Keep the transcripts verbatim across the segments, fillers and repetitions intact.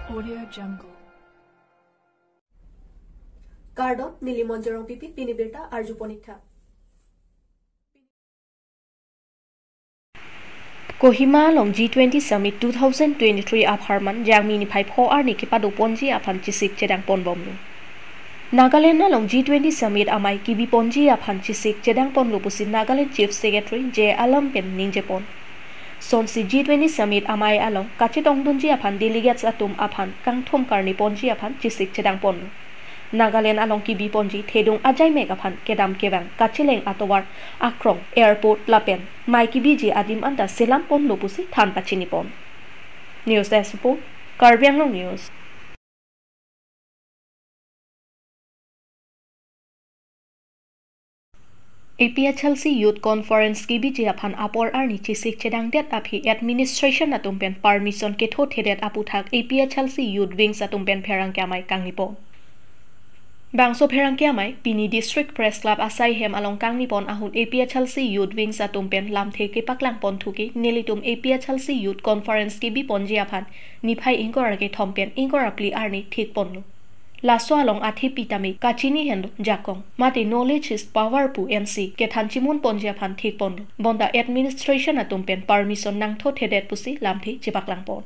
Audio Jungle. Kardom, neli Monjorong Pipi, pini birta arjupon ik tha. Kohima along G twenty Summit two thousand twenty-three apharman Jangmi niphai pho arni kepadoponji aphan chesik chedangponbomlo. Nagaland along G twenty Summit amei kebiponji aphan chesik chedangponlo pusi Nagaland Chief Secretary J Alam pen ningjepon. Sonsi G twenty Summit amei along kachetongdunji aphan delegates atum aphan kangthum karniponji aphan chesik chedangponlo. Nagaland along kebiponji thedung ajaimek aphan kedam kevang kacheleng atovar akrong, airport lapen mei kebiji adim anta selamponlo pusi than pachinipon. News Desk Report, Karbi Anglong News. A P H L C Youth Conference kebiji aphan apor arni chesik chedangdet aphi administration atum pen permission kethothedet aputhak A P H L C Youth Wings atum pen pherangke amei kangnipo. Bangso pherangke amei pini District Press Club asai hem along kangnipon ahut A P H L C Youth Wings atum pen lamthe kepaklangpon thuke nelitum A P H L C Youth Conference kebiponji aphan niphai ingkoi ra kethom pen ingkoi ra phli arni thikponlo. Laso along athepi tame kachini henlo jakong, mate knowledge is power pu ensi kethan chimunponji aphan thikponlo. Bonta administration atum pen permission nangthothedet pusi lamthe chepaklangpon.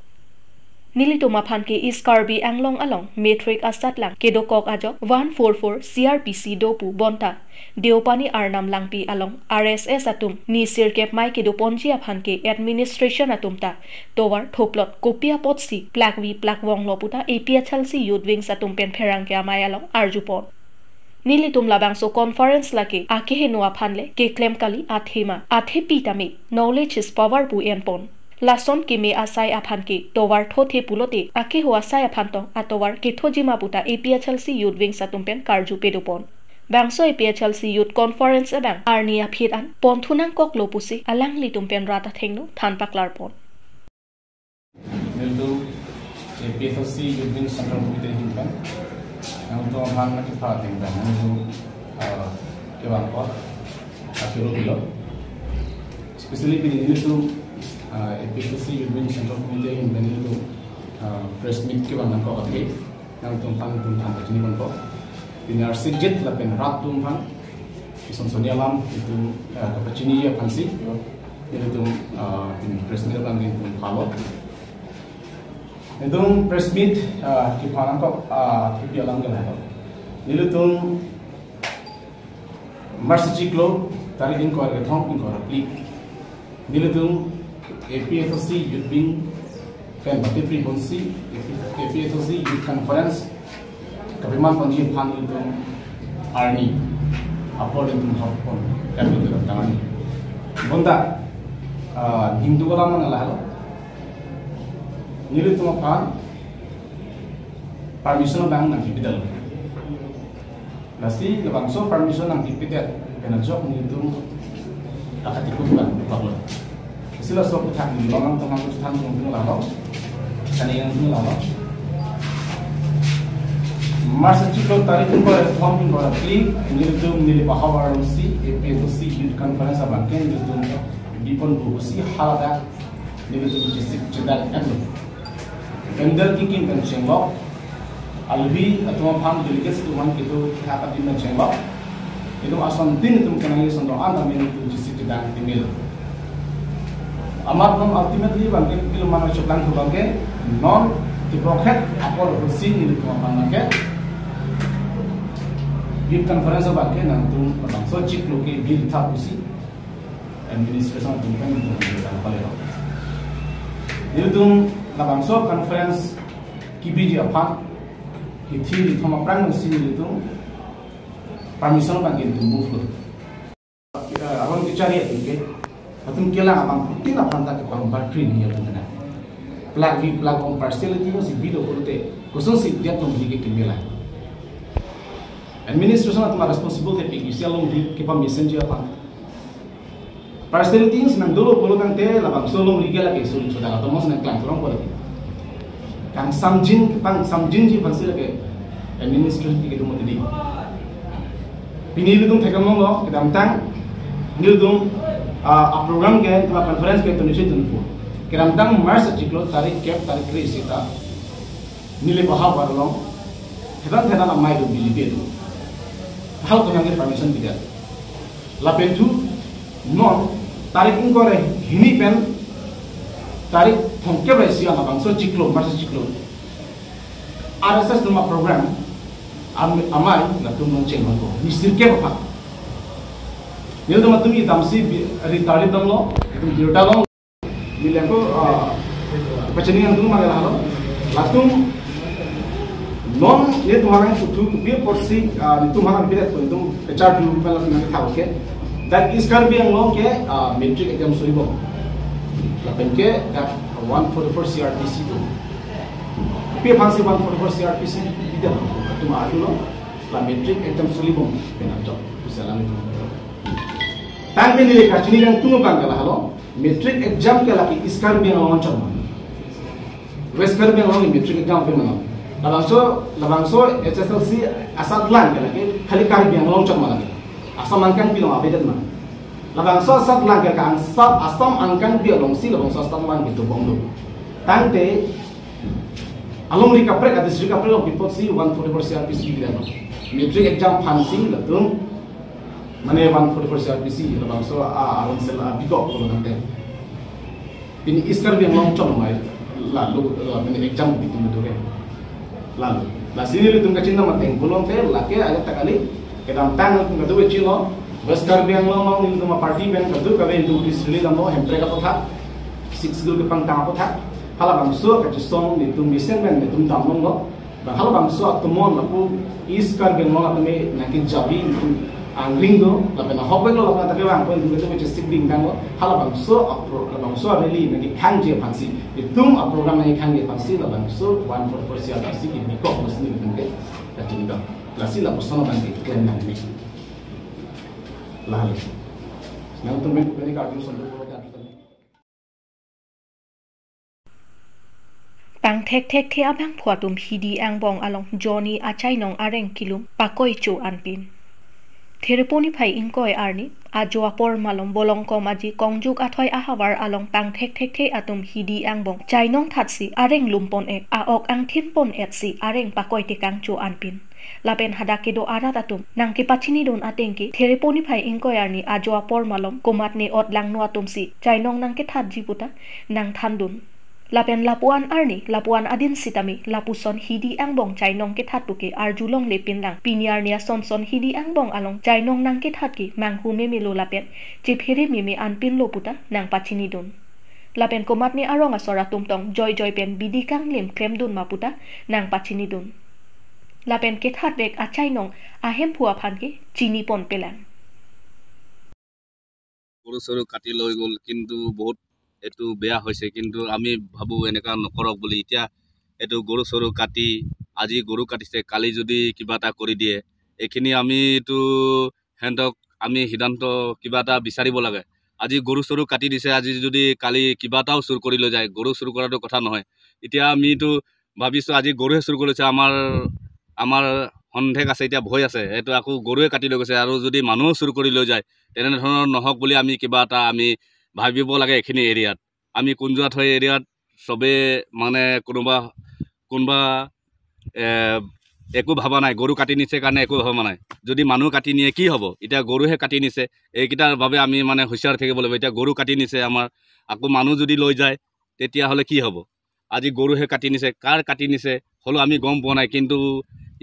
Nelitum aphan ke East Karbi Anglong along matric asatlang kedokok ajok one four four C R P C do pu bonta Deopani Arnam Langpi along R S S atum ni sirkep mei kedoponji aphan ke administration atum ta tovar thoplot kopi apotsi plakvi plakvonglo puta A P H L C Youth Wings atum pen pherangke amei along arjupon. Nelitum labangso conference lake akeheno aphan le keklem kali athema, athepi tame knowledge is power pu enpon. Lason keme asai aphan ke tovar thothe pulote akeho asai aphan tong atovar kethojima puta A P H L C Youth Wings atum pen karju pedopon. Bangso A P H L C Youth Conference abang arni aphi an ponthunangkoklo pusi alanglitum pen rat athengno than paklarpon. Nelitum A P H L C Youth Wing Central Committee ahin pen nangtum aphan nangkepha ateng pen nangtum, ah, kevang apot akiru pilo. Especially pini nelitum, ah, A P H L C Youth Wing Central Committee ahin pen nelitum, ah, press meet kevang nangkok athe nangtum aphan nangtum aphan pachiniponpo. Pini arsikjit lapen rat atum aphan ison soni alam itum, eh, kapachini aphansi nelitum, eh, pini press meet abang itum phalo. Itum press meet, eh, kepha nangkok, eh, athepi alam ke lahelo. Nelitum March achiklo tarik ingkoi ra kethom ingkoi ra phli nelitum A P H L C Youth Wing pen bati pri bonsi A P H L C Youth Conference kapemanponji aphan nelitum arni apor nelitum hoppon, nelitum tangani. Bonta, ah, Hindu kalam mana lahelo. Nelitum aphan permission abang nangkipidal. Lasi labangso permission nangkipidet pen ajok nelitum akatikuk abang paklo. Lasi laso aputhak neli lonang tonang kuthan tong tong lalo. Kani yang tong lalo. March achiklo tarik ingkoi ra kethom ingkoi ra phli nelitum neli pahavar alongsi A P H L C Youth Conference abang ke nelitum biponpo pusi haladak nelitum chesik chedang enlo. Pandal kekim pen chenglok, alohi atum aphan delegates atum aphan kedo thak adim pen chenglok. Itum asontin itum kenangji ason do-an tame itum chesik chedang timil. Amat non ultimately abang ke kilo mana choklang thu abang ke non tiprokhet apor husi nelitum aphan abang ke Youth Conference abang ke nangtum labangso achiklo ke bill thap husi administration atum pen nelitum nangpalelo. Nelitum labangso conference kebiji aphan hithi rithom aphrang si nelitum permission abang ke nelitum move lo. Eh, aron kechari atum ke, atum kelang abang putin aphan ta kepang bakri ni atum kena. Plakvi plakvong partiality si bilo pulote kosonsi dia atum ke kemela. Administration atum responsible te pik isi alongri kepamessenji aphan. Personality si nang dolo pulo tangte labangso alongri ke lake suri soda atomos nangklang kurang pulo lake. Kangsamjin, kangsamjinji aphansi lake administration ke dumo tadi. Pini nelitum theklonglo, kedamtang nelitum, ah, a program ke, tema conference ke twenty twenty-four. Kedamtang March achiklo tarik kep tarik kre-isi ta Neli paha parlong, hetan hetan amei do B J P do. Hal ko nangke permission bidet. Lapen thu non tarik ingkoi ra hini pen tarik thomkep ra isi labangso chiklo, March chiklo, R S S atum aprogram am-, amei latum nangcheng ko. Nisir ke apa? Nelitum atum idamsi bi-, ri tarik damlo, itum birta long. Neli ako, ah, pachini nangtum mangala halo. Latum non nelitum hang puthu kopi apotsi, ah, nelitum hang bidet ko nelitum kechar du pala nangthak ke. Dak East Karbi Anglong ke, ah, matric exam solibom. Lapen ke dak one forty-four C R P C do. Kopi aphansi one forty-four C R P C bidet, nelitum arjulo. La matric exam solibom pen ajok. Pusi alam nelitum. Tangte neli kachini nangtum abang ke lahelo. Matric exam ke lake East Karbi Anglong anchot ma, West Karbi Anglong matric exam pen ma? Labangso, labangso H S L C asatlang ke lake khali Karbi Anglong anchot ma lake? Assam angkang pilong avedet ma? Labangso asatlang ke ka Assam, Assam angkang pi alongsi labangso asatlang ke dobom do. Tangte alongri kaprek, a-district kaprek along pi apotsi one forty-four C R P C bidet ma? Matric exam aphansi latum, mane one forty-four C R P C, labangso a, a, aron sel a, bikok ko nangte. Pini East Karbi Anglong anchot ma, la lo, la pini exam bitum itu ke. Lalu, lasi nelitum kachinta ma tengkulong te, lake aja tak kali, kedamtang nelitum kadu kachilo, West Karbi Anglong along nelitum aparty pen kadu kave nelitum press release damlo, Hemprek aputhak, Sixth Schedule kepangtang aputhak, halabangso kachisong nelitum mesen pen nelitum damlonglo. Bang halabangso atum non lapu East Karbi Anglong atum nangkejabi angring do, lapen ahok vek lo lapen athak kevang pen nelitum kachesik ding tanglo, halabangso apro-, labangso rally nangkekhangji aphansi, itum aprogram nangkekhangji aphansi, labangso one forty-four C R P C ke bikok pusi nelitum ke kachini do. Lasi lapuson abang ke klem nangne. Lalu, nangtum pen pen karju sambil Pangthekthekthe abangphu atum hidi angbong along joni achainong areng kelum pakoi cho anpin. Therpo niphai ingkoi arni ajo apor malom Bolongkom Aji Kongjuk Athoi ahavar along pangthekthekthe atum hidi angbong chainong thatsi areng lumpon-ek, a-ok angthinpon-etsi areng pakoi tekang cho anpin. Lapen hadak kedo arat atum nangkepachinidun ateng ke Therpo niphai ingkoi arni ajo apor malom komatne ot langno atumsi chainong nangkethatji puta nangthandun. Lapen lapu-an arni, lapu-an adin sitame, lapuson hidi angbong chainong kethat puke arjulonglepin lang. Pini arni asonson hidi angbong along chainong nangkethat ke manghu memelo lapen chephere meme anpinlo puta nangpachinidun. Lapen komatne arong asor atum tong joijoi pen bidi kanglim klemdun ma puta nangpachinidun. Lapen kethatvek achainong ahemphu aphan ke chiniponpelang. গৰু চৰু কাটি লৈ গ'ল, কিন্তু বহুত এইটো বেয়া হৈছে। কিন্তু আমি ভাবোঁ এনেকুৱা নকৰক বুলি। এতিয়া এইটো গৰু চৰু কাটি, আজি গৰু কাটিছে, কালি যদি কিবা এটা কৰি দিয়ে, এইখিনি আমি এইটো সিহঁতক আমি সিদ্ধান্ত কিবা এটা বিচাৰিব লাগে। আজি গৰু চৰু কাটি দিছে, আজি যদি কালি কিবা এটাও চুৰ কৰি লৈ যায়, গৰু চুৰ কৰাটো কথা নহয়। এতিয়া আমিতো ভাবিছোঁ আজি গৰুৱে চুৰ কৰি লৈছে, আমাৰ আমাৰ সন্দেহ আছে, এতিয়া ভয় আছে, এইটো আকৌ গৰুৱে কাটি লৈ গৈছে আৰু যদি মানুহেও চুৰ কৰি লৈ যায়, তেনেধৰণৰ নহওক বুলি আমি কিবা এটা আমি ভাবিব লাগে। এইখিনি এৰিয়াত আমি কুঞ্জুৱাথৈ এৰিয়াত চবে মানে কোনোবা কোনোবা এ, একো ভবা নাই, গৰু কাটি নিছে কাৰণে একো ভবা নাই। যদি মানুহ কাটি নিয়ে কি হ'ব? এতিয়া গৰুহে কাটি নিছে, এইকেইটাৰ বাবে আমি মানে হুঁচিয়াৰ থাকিব লাগিব। এতিয়া গৰু কাটি নিছে আমাৰ, আকৌ মানুহ যদি লৈ যায় তেতিয়াহ'লে কি হ'ব? আজি গৰুহে কাটি নিছে, কাৰ কাটি নিছে হ'লেও আমি গম পোৱা নাই, কিন্তু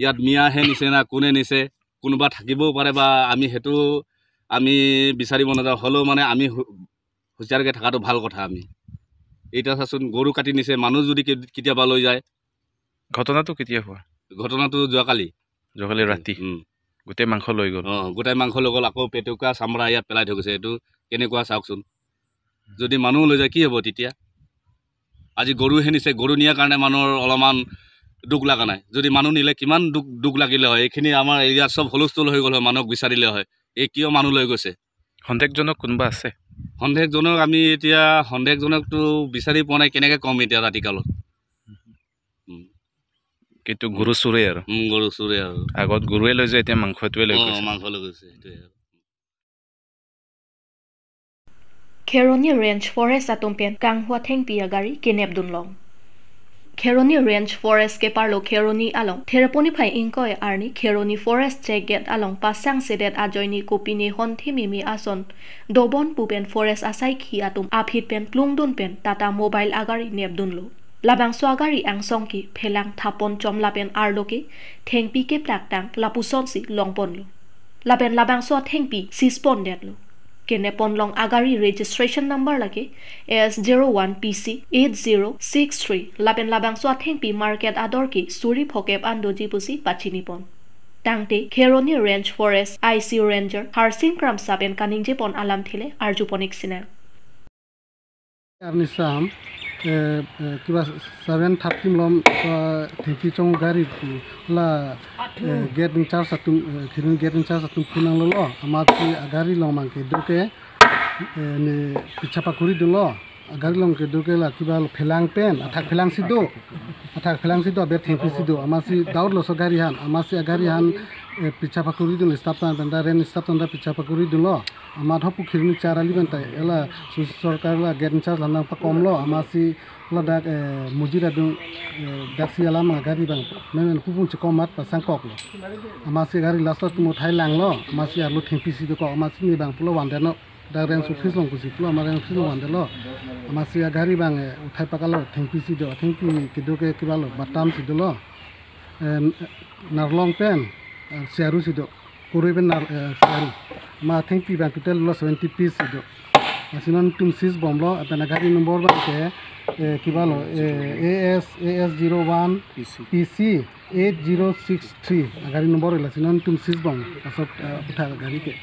ইয়াত মিয়াহে নিছে না কোনে নিছে, কোনোবা থাকিবও পাৰে বা আমি সেইটো আমি বিচাৰিব নাযাওঁ, হ'লেও মানে আমি হু- হুঁচিয়াৰকৈ থকাটো ভাল কথা। আমি এতিয়া চাচোন, গৰু কাটি নিছে, মানুহ যদি কে- কেতিয়াবা লৈ যায়। ঘটনাটো কেতিয়া হোৱা? ঘটনাটো যোৱাকালি। যোৱাকালি ৰাতি উম, গোটেই মাংস লৈ গ'ল। অ, গোটাই মাংস লৈ গ'ল, আকৌ পেটুকা চামৰা ইয়াত পেলাই থৈ গৈছে। এইটো কেনেকুৱা চাওকচোন, যদি মানুহ লৈ যায় কি হ'ব তেতিয়া? আজি গৰুহে নিছে, গৰু নিয়াৰ কাৰণে মানুহৰ অলপমান দুখ লগা নাই? যদি মানুহ নিলে কিমান দুখ দুখ লাগিলে হয়। এইখিনি আমাৰ এৰিয়াত চব হুলস্থুল হৈ গ'ল হয়, মানুহক বিচাৰিলে হয়, এই কিয় মানুহ লৈ গৈছে? সন্দেহজনক কোনোবা আছে? সন্দেহজনক আমি এতিয়া সন্দেহজনকটো বিচাৰি পোৱা নাই, কেনেকে ক'ম এতিয়া ৰাতিকালত। উম, কিন্তু গৰু চোৰে আৰু উম, গৰু চোৰে আৰু। আগত গৰুৱে লৈ যায়, এতিয়া মাংসটোৱে লৈ অ, গৈছে। মাংস লৈ গৈছে, সেইটোৱে আৰু। Kheroni Range Forest atum pen kanghua thengpi agari kenepdunlong. Kheroni Range Forest keparlo Kheroni along Thereponiphai ingkoi arni Kheroni Forest check gate along pasangsedet ajoine kopine honthememe ason dobom pu pen forest asaikhi atum aphi pen plungdun pen Tata Mobile agari nepdunlo. Labangso agari angsong ke phelang thapon chom lapen arlo ke thengpi keplaktang lapusonsi longponlo. Lapen labangso athengpi seize pondetlo. Kenepon long agari registration number lake S zero one P C eight zero six three lapen labangso athengpi market ador ke suri phokep an doji pusi pachinipon. Tangte Kheroni Range Forest I C Ranger Harsing Kramsa pen kaningjepon alamthe le arjuponik sinang. Arni sam, eh, eh, kiba seven thirty malom, eh, thengpi chong gari, eh, la, eh, gate in charge atum, eh, Kheroni gate in charge atum phunanglo lo, amatsi agari along abang kedo ke, eh, ne pichapakuri dunlo, agari along kedo ke la kibalo phelang pen, athak phelangsi do, athak phelangsi do, aber thengpisi do, amatsi doubt lo laso gari aphan, amatsi agari aphan, eh, pichapakuri dun staff tan pen ta, range staff tan ta pichapakuri dunlo. Amat hopu Kheroni char ali pen ta, ela susi sorkar la gate in charge la nangpakomlo, amatsi ladak, eh, mujira dung, eh, daksi alam agari abang, memen kupung chekom amat pasangkoklo. Amatsi gari last atum uthai langlo, amatsi arlo thengpisi dokok, amatsi ne abang pulo vandetnon, dak range office along pusi pulo, amat range office along vandetlo. Amatsi agari abang, eh, uthai pakalo, thengpisi do, thengpi kedo ke kibalo, batam si dolo. Eh, narlong pen, eh, siaru si do. Kurui pen nar, eh, siaru. Amat thengpi abang total lo seventy piece si do. Lasi non itum seize bomlo, lapen agari number abang ke, eh, kibalo, eh, A S, A S zero one P C eight zero six three. Agari number lasi non itum seize bom. Laso, eh, aputhak agari ke.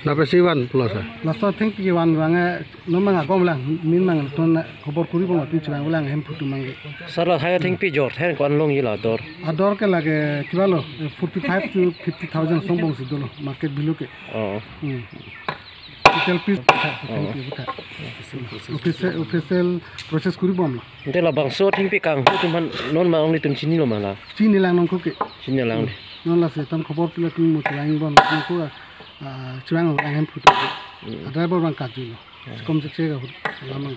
Lapen si van pulo sir? Laso thengpi van abang, eh, non abang agom lang, min abang ton khobor kuri bomlo, itum chevang lang hemphu atum abang ke. Sir, la hai thengpi jor, theng ko-an longji la ador? Ador ke lake kibalo, eh, forty-five to fifty thousand asong bom si dolo, market value ke. Oh. Hmm. Total piece, Oh. Official, official process kuri bomlo. Ante labangso thengpi kanghu atum aphan non ma only itum chinilo ma la? Chini lang nangkok ke. Chini lang. Non lasi tam khobor pilo itum mo chevang bom nangkok, ah, chevang lang hemphu atum. Hmm. Ah, driver abang kajilo. Hmm. Kom se chega hut, lamang.